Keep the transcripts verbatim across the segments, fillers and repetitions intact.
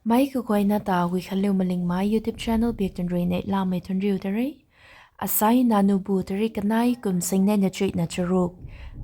Meic kaguayna ta Guikhanliu Malingmei YouTube channel biak tuang rui neihlamei thuanriu ta re. Asai Nanubu tarik kanei kum singneina chuihna charuk.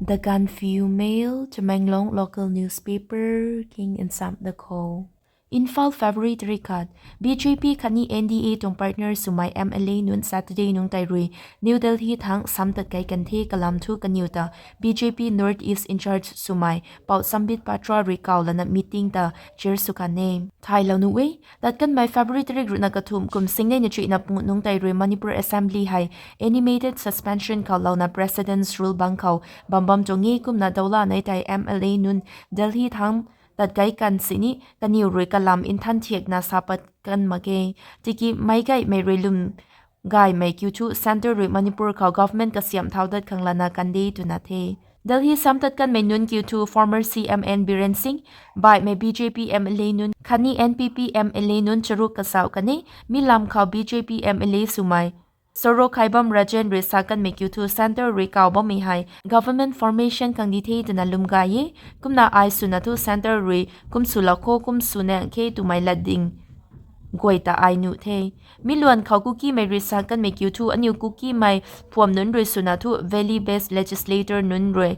The Gaanphiu Mail, Tamenglong local newspaper king nsam da khou. Imphal, February tarik khat. B J P khatni N D A tuang partner swmei M L A nunc Saturday nungc tei rui New Delhi thangc sam tat kai kan the kalam thu kaniw ta B J P North East in-charge swmei Pou Sambit Patra rui kaw lana meeting ta chair sw kan e. Thaylou nuh e, tat kanmei February tarik ruhna kathumh kum singneina chuihna panguh nungc tei rui Manipur Assembly hei animated suspension khou louna President's Rule bang khou bam bam tuang e. Kumna dawla nei tei M L A nunc Delhi thangc tat kai kan sini kaniw rui kalam nthan thiakna sa pat kan mak ge. Tiki meic gaymei rui lwm gaymei kiu thu centre rui Manipur khou government kasiamh thau dat khang lana kan de twna the. Delhi sam tat kanmei nunc kiu thu former C M N Biren Singh, baihmei B J P M L A nunc khatni N P P M L A nunc charuk kazauh kan e. Mi lam khou B J P M L A swmei Sorokhaibam Rajen rui sa kanmei kiu thu centre rui kaw bammei hei government formation khang di the twna lwm gay e. Kumna ai swna thu centre rui kum swlou kho, kum sw nang khe twmei lat ding guay ta ai nuh the. Mi luan khou Kukimei rui sa kanmei kiu thu aniu Kukimei phuam nunc rui swna thu valley based legislator nunc rui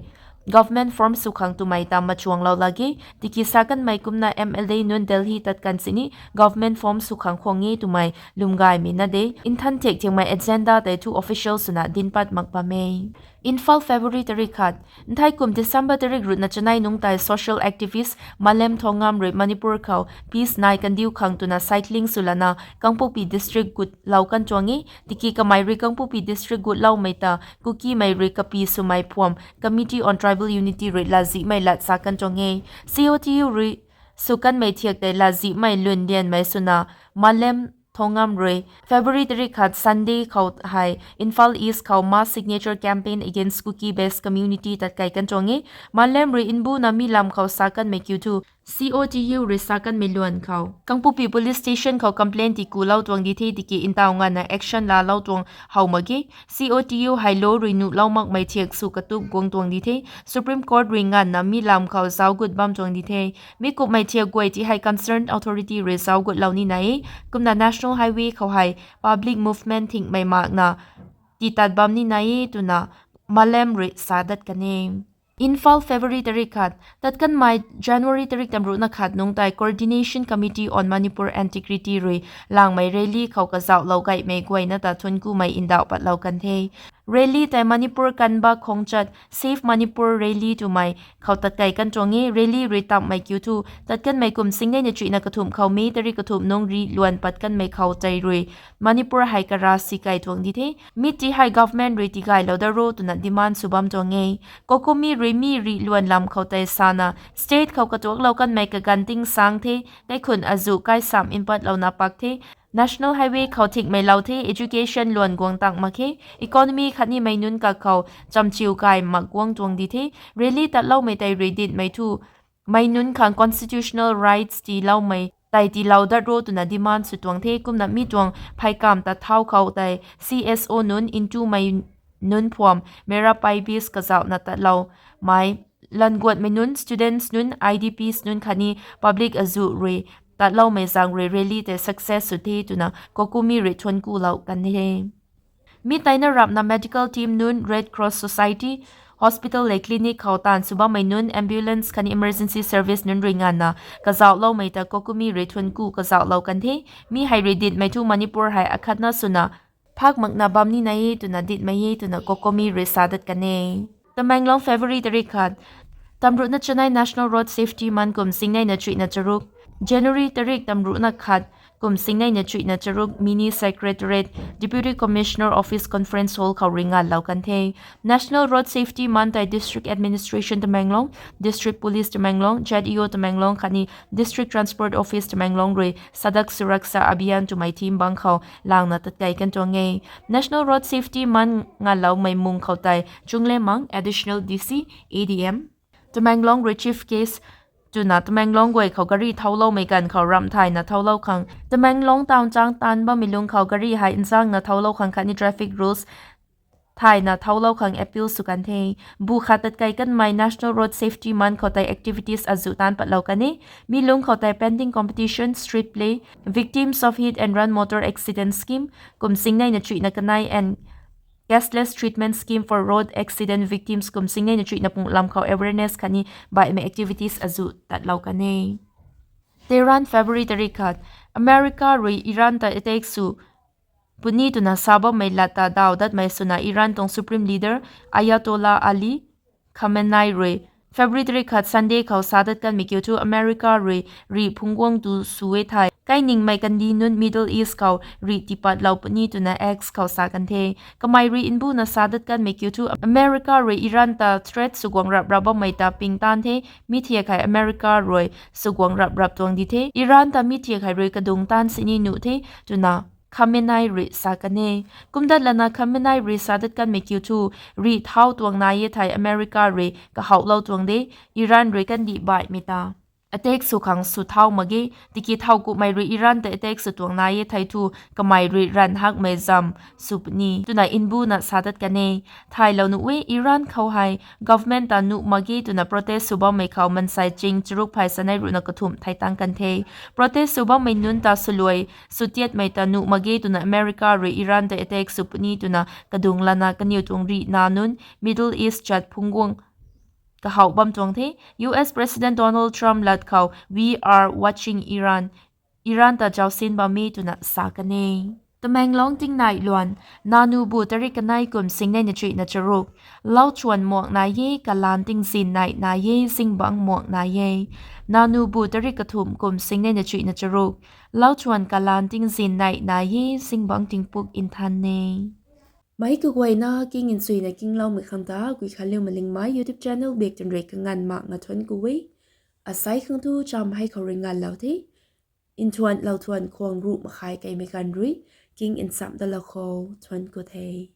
government form sw khang twmei ta machuanglou lak ge. Tiki sa kanmei kumna M L A nunc Delhi tat kan sini government form sw khang khwang e twmei lwm gaymei na de. Nthan thiak thiakmei agenda tei thu official swna dinc pat mak bam e. Imphal, February tarik khat. Nthei kum December tarik ruhna chanei nungc tei social activist Malem Thongam rui Manipur khou peace nai kandiu khang twna cycling swlana Kangpokpi district gutlou kan tuang e. Tiki kamei rui Kangpokpi district gutloumei ta Kukimei rui kapi swmei phuam Committee on Tribal Unity rui latzihmei lat sa kan tuang e. C O T U rui sw kanmei thiak tei latzihmei lun lianmei swna Malem Thongam rui February tarik khat Sunday khou hei Imphal East khou mass signature campaign against Kuki based community tat kai kan tuang e. Malem rui mbuna mi lam khou sa kanmei kiu thu C O T U rui sa kanmei luan khou Kangpokpi police station khou complaint tikulou tuang di the, tiki ntaw nganvna action laalou tuang how mak ge. C O T U hei law rui nuhlou makmei thiak sw katup guang tuang di the. Supreme Court rui nganvna mi lam khou zauc gut bam tuang di the. Mi kumhmei thiak guay ti hei concerned authority rui zauc gutlou nina e. Kumna National Highway khou hei public movement thingmei makna titat bam nina e twna Malem rui sa dat kan e. Imphal, February tarik khat. Tat kanmei January tarik tamruhna khat nungc tei Coordination Committee on Manipur Integrity rui langmei rally khou kazauhlou gaymei guayna ta thuanckumei ndauh patlou kan the. Rally tei Manipur Kanba Khongchat Save Manipur Rally twmei khou tat kai kan tuang e. Rally rui tamhmei kiu thu tat kanmei kum singneina chuihna kathumh khou May tarik kathumh nungc rih luan pat kanmei khou tei rui Manipur hei kara si kai tuang di the. Mi ti hei government rui tigaylou dat ro twna demand sw bam tuang e. COCOMI rui mi rih luan lam khou tei sana state khou katuaklou kanmei kaganv ting sang the, kaikhunc azuh kai sam mpatlouna pak the, National Highway khou thingmei lou the, education luan guang tang mak khe, economy khatni mei nunc kakhou chamchiu kai mak guang tuang di the. Rally tatloumei tei rui ditmei thu mei nunc khang constitutional rights tiiloumei tei tiilou dat ro twna demand sw tuang the. Kumna mi tuang pheykamv tat thau khou tei C S O nunc, ntumei nunc phuam Mera Paibis kazauhna tatloumei languatmei nunc, students nunc, I D Ps nunc khatni public azuh rui tatloumei zaeng rui rally tei success sw the twna COCOMI rui thuanckulou kan the. Mi teina rapna medical team nunc, Red Cross Society, hospital lev clinic khou taanv sw bammei nunc, ambulance khatni emergency service nunc rui nganvna kazauhloumei ta COCOMI rui thuancku kazauhlou kan the. Mi hei rui ditmei thu Manipur hei akhatna swna phak makna bam nina e twna ditmei e twna COCOMI rui sa dat kan e. Tamenglong, February tarik khat. Tamruhna chanei National Road Safety Month kum singneina chuihna charuk. January tarik tamruhna khat kum singneina chuihna charuk, Mini Secretariat, Deputy Commissioner Office Conference Hall khou rui nganvlou kan the. National Road Safety Month tei District Administration Tamenglong, District Police Tamenglong, Z E O Tamenglong khatni District Transport Office Tamenglong rui Sadak Suraksha Abhiyan twmei theme bang khou langna tat kai kan tuang e. National Road Safety Month nganvloumei mung khou tei Chunglemmang, Additional D C, A D M Tamenglong rui chief guest twna Tamenglong guay khou gari thouloumei ganv khou ramh thayna thoulou khang, Tamenglong town chang taanv bammei lung khou gari hei nzangna thoulou khang khatni traffic rules thayna thaulou khang appeal sw kan the. Bu khat tat kai kanmei National Road Safety Month khou tei activities azuh taanc patlou kan e. Mi lungc khou tei painting competition, street play, victims of hit and run motor accident scheme kum singneina chuihna kanei and cashless treatment scheme for road accident victims kum singneina chuihna pung lam khou awareness khatni baihmei activities azuh tatlou kan e. Tehran, February tarik khat: America rui Iran ta attack sw puni twna sa bammei lat ta daw datmei swna Iran tuang Supreme Leader Ayatollah Ali Khamenei rui February tarik khat Sunday khou sa dat kanmei kiu thu America rui rih phungc guang tu sw e thei, kainingmei kandih nunc Middle East khou rih tipatlou puni twna X khou sa kan the. Kamei rui mbuna sa dat kanmei kiu thu America rui Iran ta threat sw guang rap rap bammei ta ping taan the, mi thiak hei America rui sw guang rap rap tuang di the. Iran ta mi thiak hei rui kadung taan sini nuh the twna Khamenei rui sa kan e. Kumdat lana Khamenei rui sa dat kanmei kiu thu, rih thau tuang nai e thei America rui kahouhlou tuang de, Iran rui kandih baihmei ta attack sw khang sw thau mak ge, tiki thau kummei rui Iran ta attack sw tuang nai e thei thu kamei rui ranv hakmei zam sw puni twna mbuna sa dat kan e. Thaylou nuh e, Iran khou hei government ta nuh mak ge twna protest sw bammei khou mansei ching charuk phay sanei ruhna kathumh thei tang kan the. Protest sw bammei nunc ta swluai sw tiatmei ta nuh mak ge twna America rui Iran ta attack sw puni twna kadung lana kaniw tuang rih na nunc Middle East chat phungc guang kahouh bam tuang the. U S President Donald Trump lat khou We are watching Iran, Iran ta zausin bam e twna sa kan e. Tamenglong tingnai luan: Nanu bu tarik kanei kum singneina chuihna charuk: Lauchuan muak nai e, kalaan tingzin nai nai e, zingbangc muak nai e. Nanu bu tarik kathumh kum singneina chuihna charuk: Lauchuan kalaan tingzin nai nai e, zingbangc tingpuk nthan e. Meic kaguayna king nchuina kingloumei khang ta Guikhanliu Malingmei YouTube channel bak twn rui kanganv mak nga thuanc ku e. Asei khang thu cham hei khou rui nganvlou the. Nthuan lou thuan khwang ruh makhai kaimei ganv rui king nchamh dalou khou thuanc ku the.